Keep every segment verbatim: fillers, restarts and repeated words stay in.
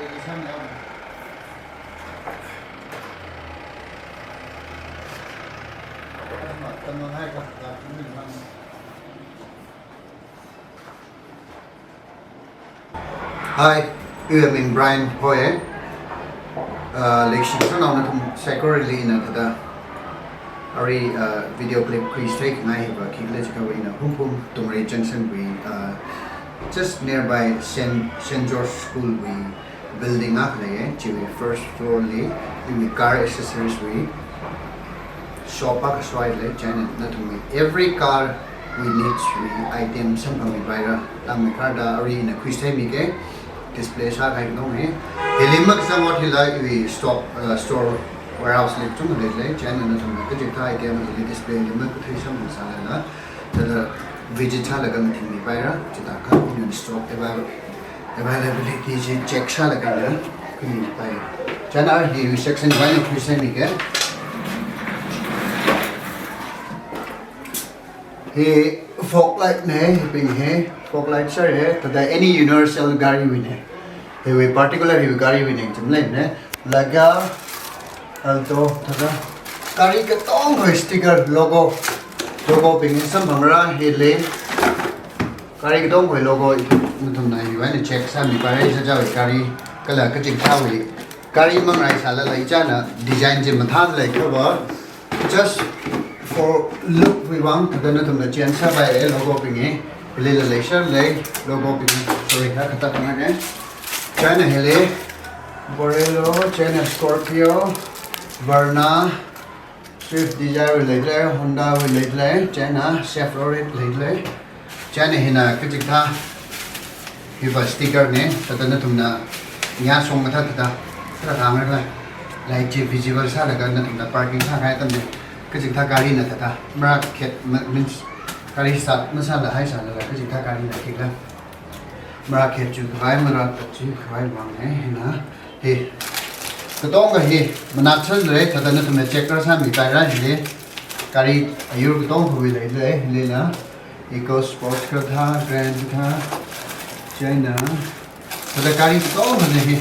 Hi, iwui ming Brian hoi. Uh, Leshi Shanao nathum separately na thāda. Arui, uh, video clip khuisai khangai hiva khikhala jiakha ina Hungpung Tumrei Junction wui, uh, just nearby Saint, Saint George School wui building akha leiya, chiwui first floor li, iwui car accessories wui shop akha sāhailei, chieina nathumwui every car wui needs wui item samphangmipaira, tangmeikharda arui ina khuisai miki, display sākahai nong hi. Hili makasang ot hila iwui stock, uh, store warehouse li chungda leilei, chieina nathumna kachikathā item hili display li makathui samphang sālala, thāda visit sālaga mathingmipaira, chithākha ina stock avail-, availability chi check sālaga ina khuimipai. Chieina hi section wui eina khuisai miki. Hi fog light nei, hibing hi fog light sir hi, thāda any universal gariwui nei. Hiwui particular hiwui gariwui nei chim lei nei. Laga Alto, thāda gari katongawui sticker, logo, logo bing samphangra hili. Gari katongawui logo nathumna hiwui eina check sāmipaira, ichichāwui gari kala kachikathāwui gari manglāk sālala ichāna design chi mathālāk leiakhava, just for look wui vang thāda nathumna change sāpaira logo bing hi. Hili la leisālei logo bing, sorry, kha khatak ngai nei. Chieina hili Bolero, chieina Scorpio, Verna, Swift Desire wui leilei, Honda wui leilei, chieina Chevrolet leilei. Chieina hina kachikathā hiva sticker nei, thāda nathumna nya song mathā thāda, thāda thāngai lai. Light chi visible sālaga nathumna parking sākahai atamli, kachikathā garina thāda, marākhet ma-, means gari start masālahai sālala, kachikathā garina khikhala marākhet chukhavai, marākhet chukhavai vang nei, hina. Hi. Katonga hi, manaksan lei, thāda nathumna check sāmipaira hili. Gari ayur katongawui leilei, hilila. EcoSport kathā, Grand kathā, chieina. Thāda gari katonga nei hi.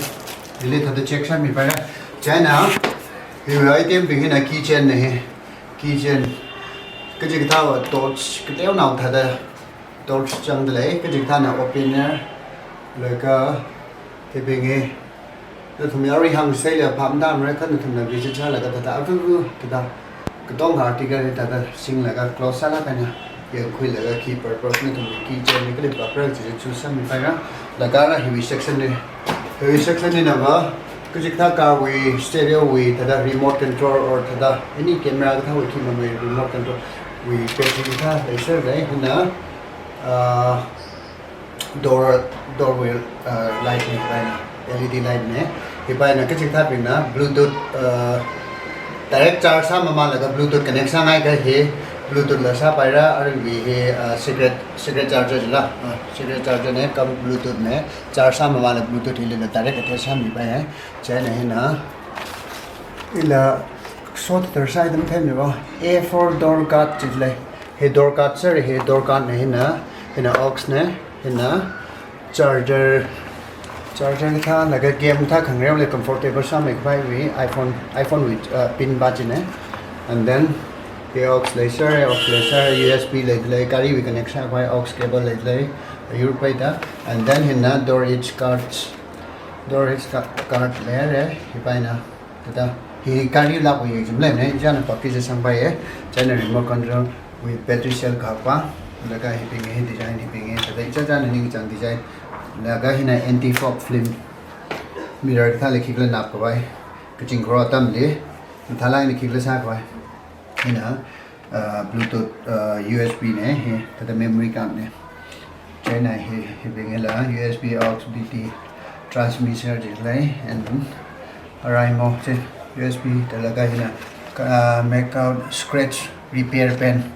Hili thāda check sāmipaira. Chieina, hiwui item bing hina keychain nei hi. Keychain. Kachikathāwui torch, kateonao thāda torch changda lei, kachikathāna opener, laga hibing hi, nathumna arui hāngsaila phap matāmara, kha nathumna visit sālaga thāda, avu, thāda, katonga article hi thāda singlaga close sālaga na, yangkhuilaga khi purpose nathumwui keychain hi kali purpose chi choose sāmipaira, laga ara hiwui section nei, hiwui section nei nava, kachikathā car wui, stereo wui, thāda remote control or thāda any camera kathāwui khi mamei remote control wui battery kathā leisālei, hina, uh, door, door wui, uh, light nei, hipaina, L E D light nei, hipaina kachikathābingna, Bluetooth, uh, direct charge sāmamānlaga Bluetooth connect sāngai kahi, Bluetooth la sāpaira, aruiwui hi, uh, secret, secret charger la, uh, secret charger nei, kam Bluetooth nei, charge sāmamānla Bluetooth hilila direct attach sāmipai hai. Chieina hina, ila sot thar side mathāmeiva, A four door guard chi lei. Hi door guard sir, hi door guard nei hina, hina aux nei, hina charger, charger kathā, laga game kathā khangareo lei comfortable sāmeikhavaiwui iPhone, iPhone wui, uh, pin ba chi nei. And then, hi aux leisāra, aux leisāra, U S B leilei, gariwui connect sākhavai aux cable leilei, ayur paida. And then hina door edge guards, door edge guard leira, hipaina. Thāda, hi gari lākwui yangchim lei nei, ichāna package sangpai ye, chieina remote control wui battery cell kaphā, laga hibing hi design hibing hi, thāda ichichāna ningchāng design, laga hina anti-fog film, mirror kathā lei khikhala napkhavai, kachingkharu atamli, mathālāk eina khikhala sākhavai. Hina, uh, Bluetooth, uh, U S B nei, hi, thāda memory card nei. Chieina hi, hibing hila, U S B aux B T transmitter chi lei, and Oraimo chi, U S B, thālaga hina, uh, make out scratch repair pen.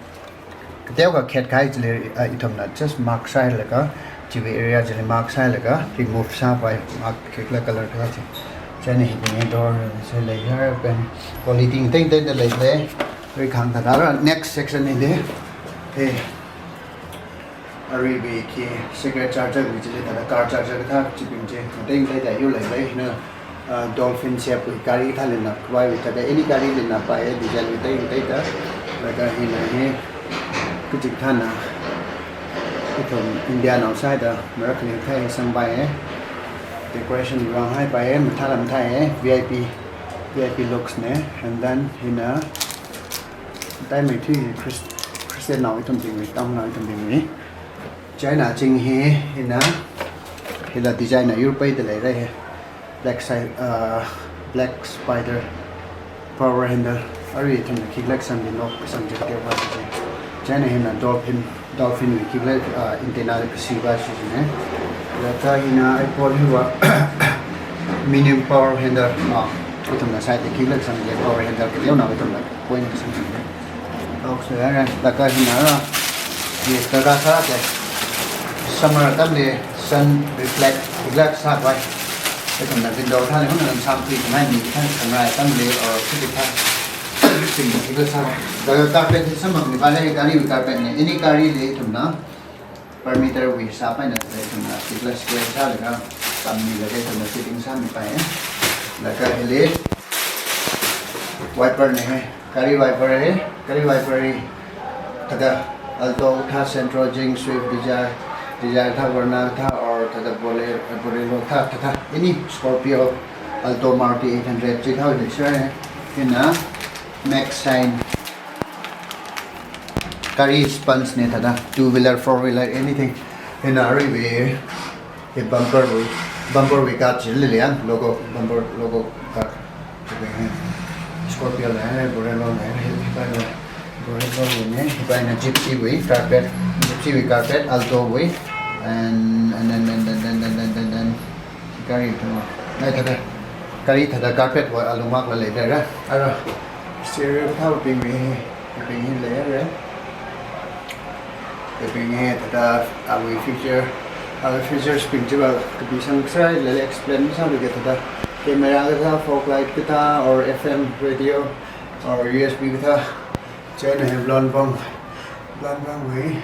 Kateokha khetkahai chi lei, uh, ithumna just mark sālaga, chiwui area chili mark sālaga, remove sāpai, mark khikhala color kathā chi. Chieina hibing hi door, chi leira, pen quality tengtengda leilei. Ri khang thāda, next section nei de. Hey. Aruiwui khi cigarette charger wui chili thāda car charger kathā chibing chi, mateng thāda yur leilei na, ah, Dolphin shape wui gari kathā leinakhavai wui thāda any gari leinapai, design wui tei tei da. Laga hina hi, kaji kathāna, ithum India nao sāda, American thai sangpai, decoration wui vang haipai, mathālam thai, V I P, V I P looks ne, and then hina, tai mai thui Chris-, Christian nao ithumbingwui, Tang nao ithumbingwui. China ching hi, hina, hila design na yur pai da leira hi. Black si-, uh, black spider power handle. Arui ithumna khi black sang di nok sang jek te wa si. China hina dolphin, dolphin wui khi black, uh, antenna si wa si ne. Laga hina iPhone hi wa mini power handle. Ah, ithumna side khi black sang di power handle ke yau na ithumna. Point sangkhan. Box le, laga hina, ye, laga sāke. Summer atamli sun reflect, reflect sākhavai. Ithumna window thāli hon lam sampi ngai mi thān khangai atamli or city thān. Sing reflect sākhavai. Laga carpet hi sāmang ni ba le, gari wui carpet ne, any gari le ithumna. Per meter wui sāpai na, ithumna, six glass square sālaga, tammilaga ithumna fitting sāmipai. Laga hili wiper ne, gari wiper hai, gari wiper hi, thāda Alto kathā, Santro, Jing, Swift, Dzire, Dzire kathā, Verna kathā, or thāda Bolero, Bolero kathā, thāda, any Scorpio, Alto, Maruti eight hundred, chikathā wui sāra, hina, Max Shine, gari sponge ne thāda, two wheeler, four wheeler, anything. Hina aruiwui, hi bumper wui, bumper wui guard chi lili yang, logo, bumper logo guard. Scorpio le, Bolero le, hipaina, Bolero le, hipaina Gypsy wui carpet, Gypsy wui carpet, Alto wui, and, and then, then, then, gari thāda, ai thāda, gari thāda carpet wa alungmak la leira. Ara, stereo kathābing hi, bing hi leira. Bing hi thāda, awui feature, awui features bing chiva, kapi sang sai le explain sāluke thāda. Camera kathā, fog light kathā, or F M radio, or U S B kathā. China hi blonde bong, blonde bong wui.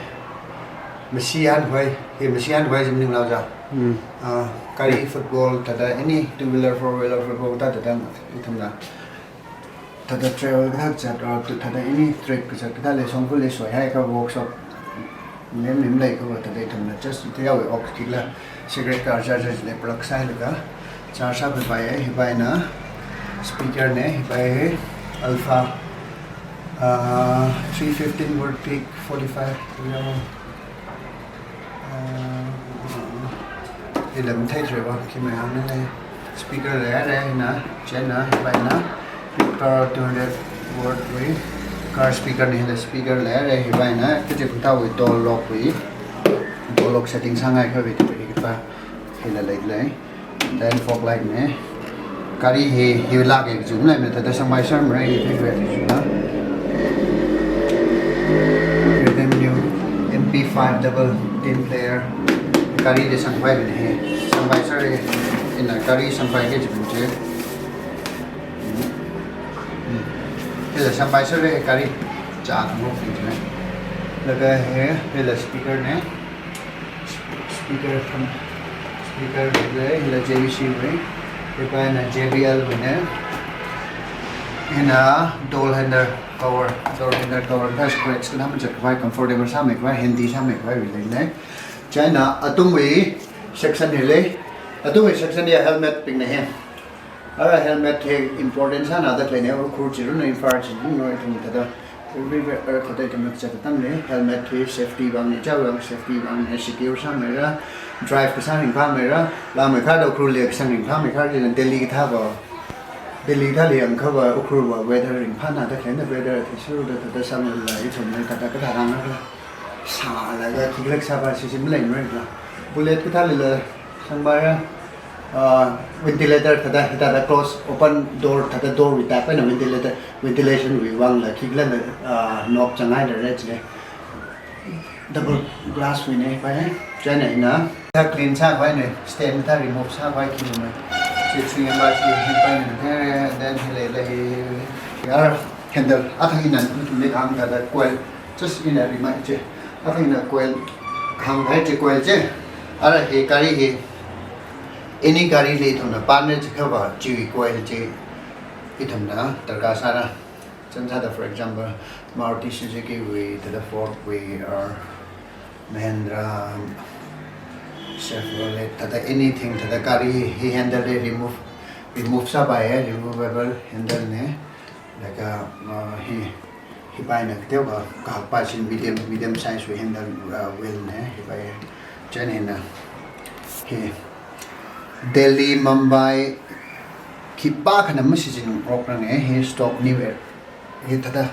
Masi han khavai, hi masi han khavai jim ning lau ja. Hmm. Ah, gari football thāda any two wheeler, four wheeler football thāda thāda ithumna. Thāda travel kathā zat or thāda any trip kazat kathā le songkul le soi hai ka workshop nem nem lei ka thāda ithumna just ithei yau ok kila cigarette car charger le plug sālaga charge sāpai, hipaina speaker ne, hipai Alpha, ah, three fifteen watt peak forty-five, you know. Ah, hi lam thei thre ba, khi mai hāng ne. Speaker leira, hina, china, hipaina. Peak power two hundred watt wui. Car speaker ne, hila speaker leira, hipaina. Kachi kathā wui door lock wui. Door lock setting sāngai khavai, hipa. Hila leilei. Then fog light ne. Gari hi, hi lāke jumlai me thāda sangpai sar mara hi thei khavai jumla. Rhythm new M P five double tin player. Gari de sangpai ne hi. Sangpai sar hi. Ina gari sangpai ke jum che. Hmm. Hila sangpai sar hi gari. Cha mo pin che. Laga hi, hila speaker ne. Speaker tham, speaker le, hila J B C wui, hipaina J B L wui ne, hina door handle cover, door handle cover, thāda scratch kathā mazat khavai, comfortable sāmei khavai, handy sāmei khavai wui leilei. China atungwui section hi lei, atungwui section hi helmet bing ne hi. Ara helmet hi important sāna da khalei ne, Ukhrul chirun, Imphal chirun, no, ithum thāda. Everywhere, ara thāda ithum kazat atamli, helmet hi safety vang ne, chao vang safety vang ne, secure sāmeira, drive kasā ringphāmeira, lamei kharda Ukhrul le kasā ringphāmei kharda Delhi kathā va, Delhi kathā le yang kha va, Ukhrul va weather ringphāna da khalei ne, weather athishurda thāda sāmeila, ithum ne thāda kathā rānga sālaga khiklek sāpa si sim lei mara. Bullet kathā lila sangpaira, ah, ventilator thāda, hithāda close, open door thāda, door wui type eina ventilator, ventilation wui vangla khikhala, ah, knob chāngai da rech le. Double glass wui ne pai, china hina. Thāda clean sākhavai ne, stain thāda remove sākhavai khi ne. Chi chi yamba chi hi pai ne, then hi leilei. Yar handle, athang ina, ithum ne kahāng thāda coil. Just ina remind che. Athang ina coil, Hānghai chi coil chi. Ara hi gari hi, any gari li ithumna panra chiakhava chiwui coil chi ithumna darkar sāra. Chānsāda, for example, Maruti Suzuki wui, thāda Ford wui, or Mahindra, Chevrolet, thāda anything, thāda gari hi handle hi remove, remove sāpaiya, removable handle na. Laga, uh, hi, hipaina kateokha, kahakpa chi medium, medium size wui handle, uh, wheel na, hipai. Chieina hi, Delhi, Mumbai, khipākhana mashichinrokrange, hi stock ni ve. Hi thāda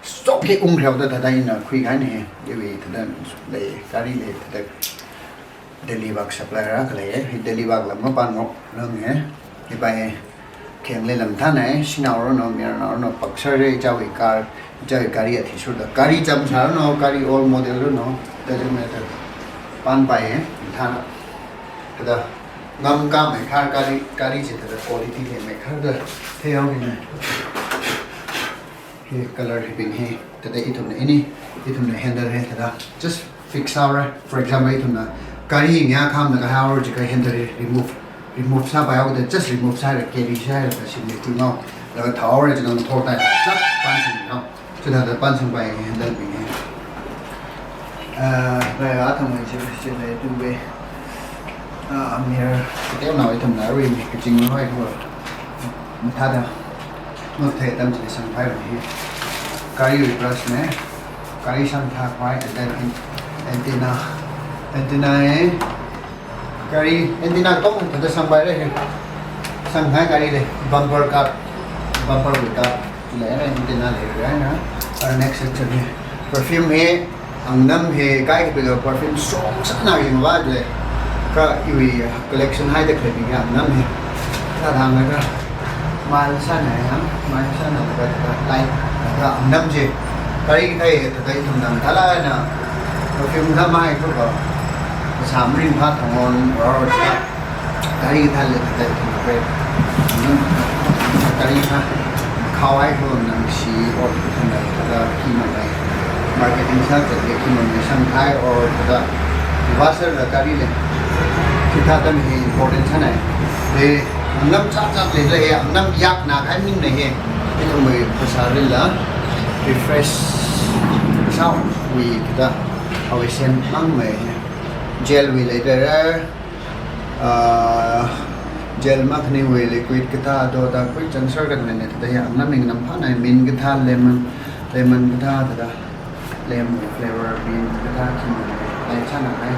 stock hi ungkhaoda thāda ina khuikahai na hi. Iwui thāda lei, gari lei thāda Delhi vak supplier akha lei, hi Delhi vakla mapanrokrange. Hipai khengli lam thāna, shanao ranu, mayarnao ranu, paksar re, ichāwui car, ichāwui gari athishurda. Gari chāmsā ranu, gari old model ranu, doesn't matter. Panpai, thāna. Thāda ngamkāmei khar gari, gari chi thāda quality leimeikharda theihaoki na. Hi color hibing hi, thāda ithumna any, ithumna handle hi thāda just fix sāra. For example, ithumna gari ngayā khamna kahaora jiakha handle hi remove, remove sāpaihaoda just remove sāra, carry sāra, thāda shimli tingao. Laga thaora jiakha ngathor thāda just pansang hao. Chithāda pansangpai handle bing hi. Ah, laga athang chi, chi lei tuwe. Ah, mirror, kateonao ithumna arui mi kaching mai hoi ko. Mathāda, mathei atam chili sangpai hi. Gari wui brush na, gari sangthākhavai, and then an-, antenna, antenna e, gari, antenna katonga thāda sangpaira hi. Sanghai gari lei, bumper guard, bumper wui guard. Leira, antenna leira na. Ara next section hi. Perfume hi, angnam hi, kaikha perfume strong sāna hi mavātle. Kha iwui collection haida khaleibing hi angnam hi. Thāda hānglaga, mild sāna hi, mild sāna laga, laga light, laga angnam chi. Gari kathā, kathā ithumna thālāk eina perfume kathā maikhava, kasā maringphā thang on, or, gari kathāli thāda ithumna brand. Gari kathā khao haikha nang shi or thāda thāda khi mamei. Marketing sāda khi mamei sangkahai or thāda vaser la gari lei. Chithāda mi hi important sāna. Hi angnam chāchā leila hi, angnam yakna kahai maningna hi. Ithumwui phasā rila refresh sāwui thāda awui sen mangmei. Gel wui leidalei. Ah, gel makhaniwui liquid kathā, do da kui chansar kathā na thāda hi angnam hi nganamphāna, mint kathā, lemon, lemon kathā thāda, lemon flavor mint kathā khi mamei, lai chāna hai,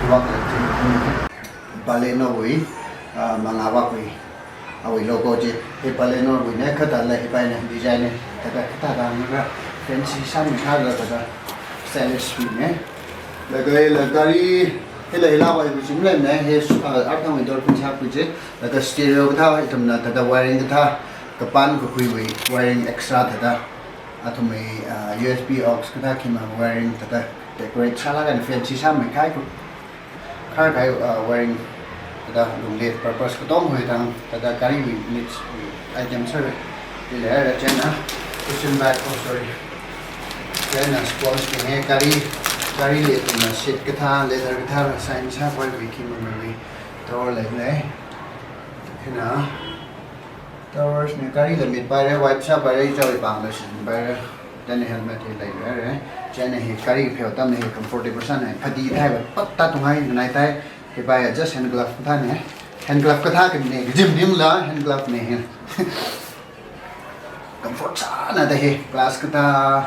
vak la chi, Baleno wui, ah, mangā vak wui. Awui logo chi, hi Baleno wui na, kathāla hipaina, design na, thāda, kathāda hāngra, fancy sāmeikhara thāda, stylish wui na. Laga hila gari, hila hila wui wui chim lei na, hi, ah, athangwui dolphin shark wui chi, laga stereo kathā, ithumna thāda wiring kathā, kapan kakhuiwui, wiring extra thāda, athumwui, ah, U S B aux kathā khi ma wiring thāda, decorate sālaga fancy sāmeikahai ko. Kharkahai, uh, wiring thāda lungli purpose katonga hui tang thāda gariwui needs item sāra. Hi leira chieina cushion bag, oh, sorry. Chieina sponge bing hi gari, garili ithumna seat kathā, leather kathā, shine sākhavai khi mamei drawer leilei. Hina Towels na garila mitpaira, wipe sāpaira, ichāwui pāngla shinpaira. Then helmet hi leilei. Chieina hi gari pheo atam hi comfortable sāna, phadi thai va, pak ta tunghai nai thai, hipai just hand glove kathā na. Hand glove kathā kani, kajim dimla hand glove na hi. Comfort sāna da hi, glass kathā,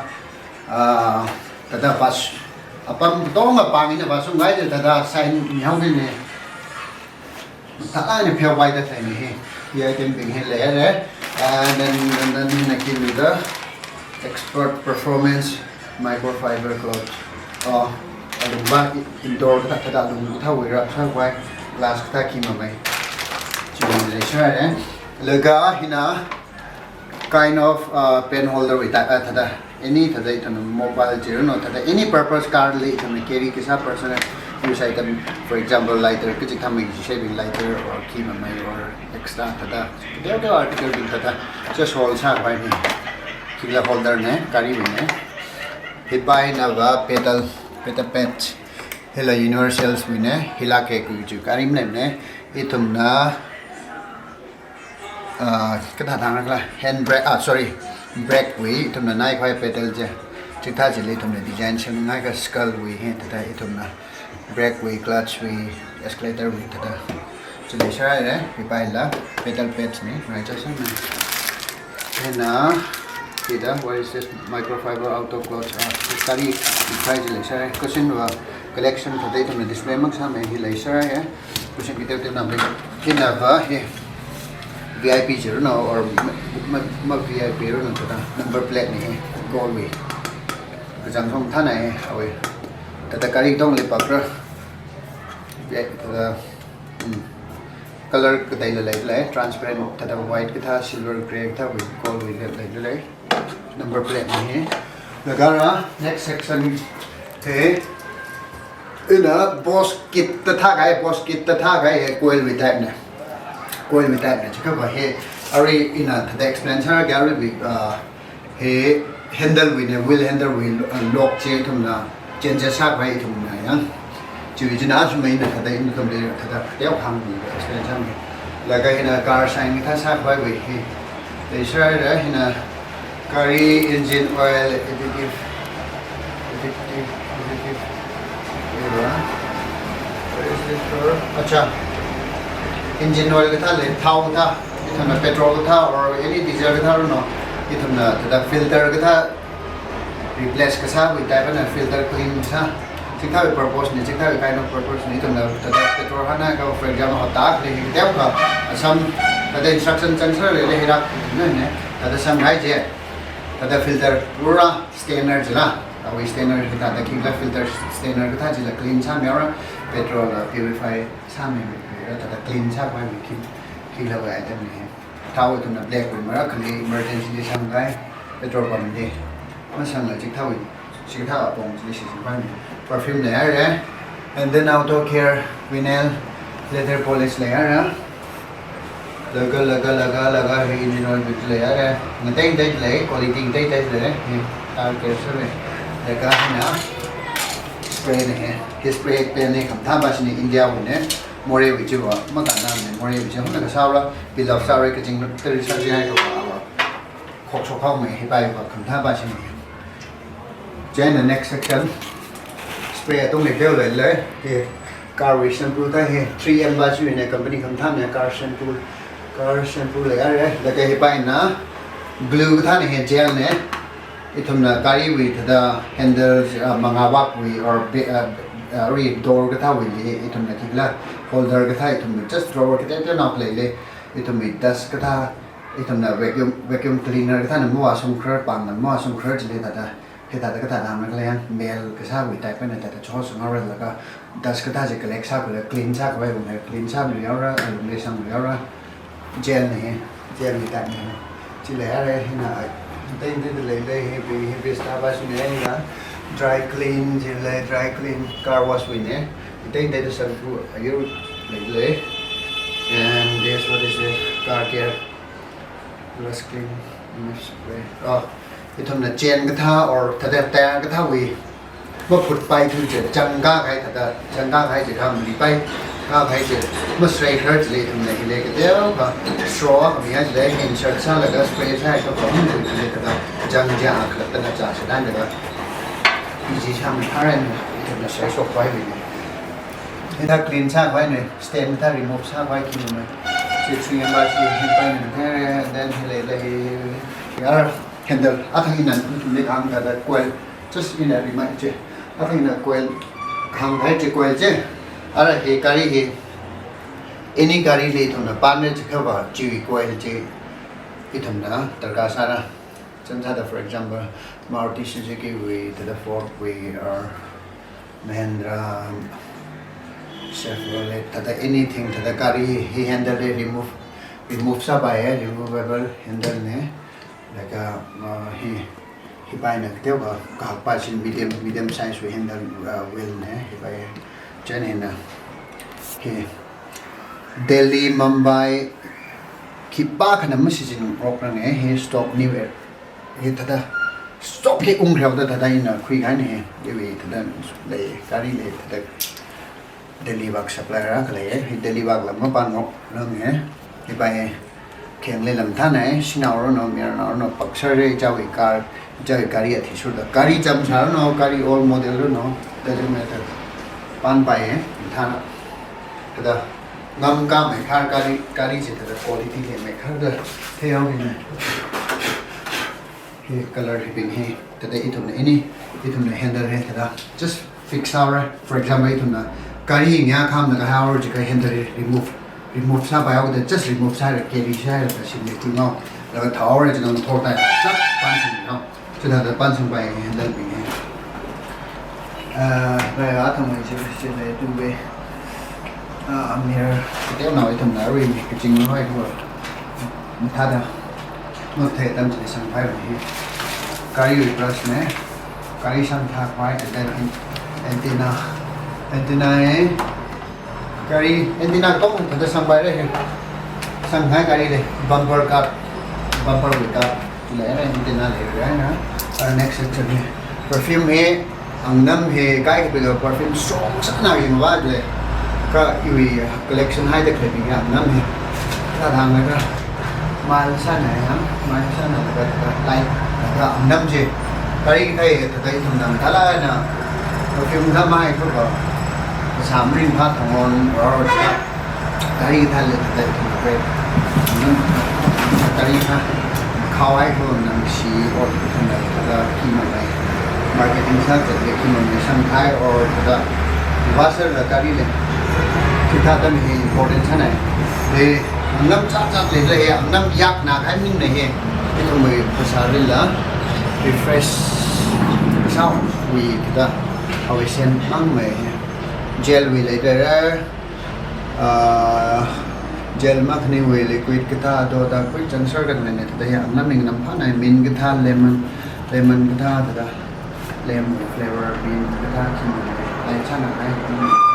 ah, thāda bus, apam katonga pāng eina bus ngai thāda shine mihaoki na. Thālāk eina pheopaida thei na hi. Hi item bing hi leira. And then, and then hina khi mida Expert Performance Microfiber Cloth. Oh, alungva indoor kathā thāda alung kathāwui wrap sākhavai glass kathā khi mamei. Chi mamei leisāra. Laga hina kind of, uh, pen holder wui type, uh, thāda, any thāda ithumna mobile chi ranu, thāda any purpose car li ithumna carry kasā personal use item, for example, lighter, kachi thāmei shaving lighter or khi mamei or extra thāda, kateokha article bing thāda, just hold sākhavai hi. Khila holder na, gariwui na. Hipainava pedal, pedal pad. Hila universals wui ne, hila ke kuju karim lem ne. Ithumna, ah, kathā thang la, hand brake, ah, sorry, brake wui, ithumna nai khoi pedal je. Chikathā jili ithumna design sem ngai ka skull wui he, thāda ithumna brake wui, clutch wui, accelerator wui, thāda. Chili sharai re, hipaila, pedal pads ni, right, just na. Hina, hida, what is this? Microfiber auto clutch, ah, study, hipai chili sharai. Cushion va, collection, thāda ithumna display mak sāme, hi lei sharai, eh. Cushion ki teu teu na, hinava, hi, V I P jiru no, or ma, ma, ma V I P ru no, thāda, number plate ni, eh, gold wui. Kachang song thāna, eh, awui. Thāda gari tong le pakra. Thāda, mm, color kateila leilei, transparent, thāda white kathā, silver grey kathā, wui, gold wui leilei. Number plate ni. Laga ra, next section hi. Ina Boss kit thāda thākahai, Boss kit thāda thākahai, he coil wui type ne. Coil wui type ne, chikathā he. Arui ina thāda explain sāra, gari wui, ah, he handle wui ne, wheel handle wui, uh, lock chi ithumna, change sākhavai ithumna yang. Chiwui china sumai na thāda ithumli thāda teo hāngwui explain sāmi. Laga hina car shine kathā sākhavai wui hi. Leisharai hina gari engine oil additive, additive, additive. Where is this for? Acha. Engine oil kathā le, thao kathā. Ithumna petrol kathā or any diesel kathā ru no, ithumna thāda filter kathā replace kasāwui type na, filter clean sā. Chikathāwui purpose ni, chikathāwui kind of purpose ni, ithumna thāda petrol hānga ka, for example, hot tak le, hi teo ka, asam, thāda instruction chang sāra le, hi rak, ne, ne, thāda samhai je, thāda filter pura standard jila, awui standard kathā, thāda khikhala filter standard kathā jila clean sāmihaora, petrol la purify sāmi, thāda clean sākhavai khi, khikhala wui item ni. Thao ithumna black wui mara khali emergency li sangkahai, petrol pump li. Masangla chikathāwui, chikathā apong chili shichinpai ni. Perfume leihaira. And then auto care, vinyl, leather polish leihaira. Laga, laga, laga, laga, hi engine oil wui leihaira. Ngatei ngatei lei, quality ngatei ngatei lei. Hi car care sāra. Laga hina spray ni he. Hi spray pen ni khamathā ba shini India wui ne. Morewui chiva, makana ne, Morewui chi, huna kasāra, pilaf sāra, kaching tari sāsi hai kawa, khokshok haomi, hipai va khamathā ba shini. Chieina next section, spray atung ni teo leilei, hi car wui shampoo thā hi, three M ba shini ne, company khamathā ne, car shampoo, car shampoo leihaira, laga hipaina, glue kathā ni he gel ne, ithumna gari wui thāda handle, uh, mangā vak wui or be-, uh, uh, ri door kathā wuili ithumna khikhala holder kathā ithumna just drawer kateitei nao leilei, ithumwui dust kathā, ithumna vacuum, vacuum cleaner kathāna mavāshungkharar, pāngna mavāshungkharar chili thāda, hithāda kathā hāngkhala yang mail kasāwui type na thāda chihosunghaora laga dust kathā chi collect sākhala clean sākhavai wui clean sāmihaora, alung leisangmihaora. Gel ni, gel ni type ni. Chi leihaira hina, tei tei leilei hi, hi vista ba shini hina, dry clean, chi lei dry clean, car wash wui ne. Tei tei shampoo ayur leilei. And this, what is this? Car care. Let's clean. Let's spray. Oh, ithumna chain kathā or thāda tyre kathāwui maphut pai thu je, changkahai thāda, changkahai je kham li pai, kahai je, masrai kharar chili ithumna hili kateo ka, straw kami hai chili insert sālaga spray sāhai ka, ka hum chili thāda, chang ja khala thāda cha sāda laga, easy sāmi kharar ni, ithumna srai shokpai ni. Hithā clean sākhavai ni, stain kathā remove sākhavai khi ni. Chi three M ba shini hipai ni, and then hi leilei, hi, hi, hi, handle, athang ina ithumli kahāng thāda coil, just ina remind che. Athang ina coil, kahāng thāi che coil che. Ara hi gari hi, any gari li ithumna pan ne chiakha va, chiwui coil chi ithumna darkar sāra. Chānsāda, for example, Maruti Suzuki wui, thāda Ford wui, or Mahindra, Chevrolet, thāda anything, thāda gari hi handle li remove, remove sāpai, eh, removable handle ne. Laga, uh, hi, hipaina kateo ka, kahak pa shini medium, medium size wui handle, uh, wheel ne, hipai. Chieina hina, hi, Delhi, Mumbai, khipākhana mashichinrokrange, hi stock new e, hi thāda, stock Ke ung reo da thāda ina khuikahaina hi, iwui thāda lei, gari lei thāda Delhi vak supply rākhalei, hi Delhi vak lam mapanmok lam hi, hi pai kheng lei lam thāna, shanao rano, mayarnao rano, paksā re, ichāwui car, ichāwui gari athishurda, gari chāmsā rano, gari old model rano, doesn't matter. Panpai, thāna. Thāda, ngamkāmei khar gari, gari chi thāda quality leimei khar da, theihaoki na. Hi color hibing hi, thāda ithumna ini, ithumna handle hi, thāda just fix sāhaora. For example, ithumna gari ngayā khamna kahai haora jiakha handle hi remove, remove sāpaihaoda just remove sāhaira, carry sāhaira, thāda shim lei tingao. Laga thaohaora jiakha ngathor tai, chak pansang hao. Chithāda pansangpai handle bing hi. Ah, bai athang mai chi, chi lei tu be. Ah, amir, kateonao ithumna arui mi kaching hoi ko. Mathāda, mathei atam chili sangpai hi. Gari wui brush ne, gari sangthā khavai, and then an-, antenna, antenna e, gari, antenna katong thāda sangpai re hi. Sanghai gari lei, bumper guard, bumper wui guard, lei re, antenna lei re na. Ah, next section hi. Perfume hi, Angnam hi kaikhapilo perfume strong sāna yangva le. Kha iwui collection haida khaleibing hi Angnam hi. Thāda hānglaga mild sāna ya, mild sāna laga, laga light, laga Angnam chi. Gari kathā thāda ithumna mathālāk eina perfume kathā mahaikhuiakha, kasā maringphā thang on or Gari kathā lei thāda ithumna pe. Nang gari kathā khao haikho nang shi or ithumna thāda khi mamei. Marketing sāda lei khi mamei sangthai or thāda washer la gari lei. Chithāda mi hi important sāna. Lei, Angnam chāchā lei lei, Angnam yakna kahai maningna hi. Ithumwui phasā rila refresh sāwui thāda awui sen mangmei hi. Gel wui lei dere. Ah, gel makhaningwui liquid kathā do da kui chansar katmei ne thāda ya Angnam hi nganamphāna, mint kathā, lemon, lemon kathā thāda, lemon flavor mint kathā khi mamei, lei chāna hai.